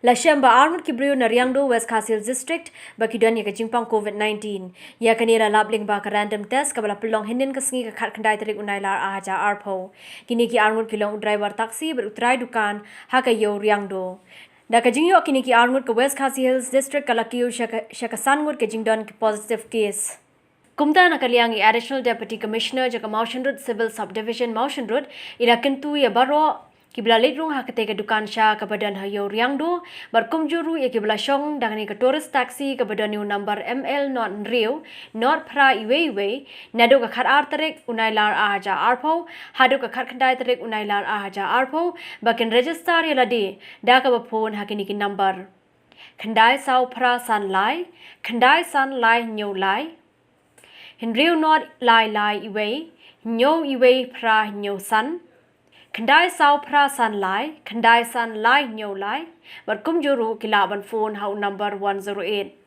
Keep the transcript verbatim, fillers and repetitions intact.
La shem ba arngut ki briew na Riangdo, West Khasi Hills District ba ki don ïa ka jingpang COVID nineteen. Ïa kane la lap lyngba ka random test kaba la pynlong hynnin ka sngi ka khatkhyndai tarik u Nailar ar hajar arphew. Kine ki arngut ki long u driver taxi bad u trai dukan ha ka ïew Riangdo. Da ka jingïoh kine ki arngut, ka West Khasi Hills District ka la kiew sha ka, sha ka san ngut ka jingdon ki positive case. Kumta na ka liang i Additional Deputy Commissioner jong ka Mawshynrut Civil Subdivision Mawshynrut i la kyntu ïa baroh kiba la leit rung ha katei ka dukan sha kaba don ha ïew Riangdo, bad kumjuh ruh ïa kiba la shong da kane ka tourist taxi kaba don ïa u number M L not hynriew not phra iwei iwei, naduh ka khatar tarik u Nailar ar hajar arphew haduh ka khatkhyndai tarik u Nailar ar hajar arphew, ba kin register ïa lade da kaba phone ha kine ki number: khyndai saw phra san lai, khyndai san lai hynñiew lai, hynriew not lai lai iwei, hynñiew iwei phra hynñiew san, khyndai saw phra san lai, khyndai san lai hynñiew lai, bad kumjuh ruh ki lah ban phone ha u number one zero eight.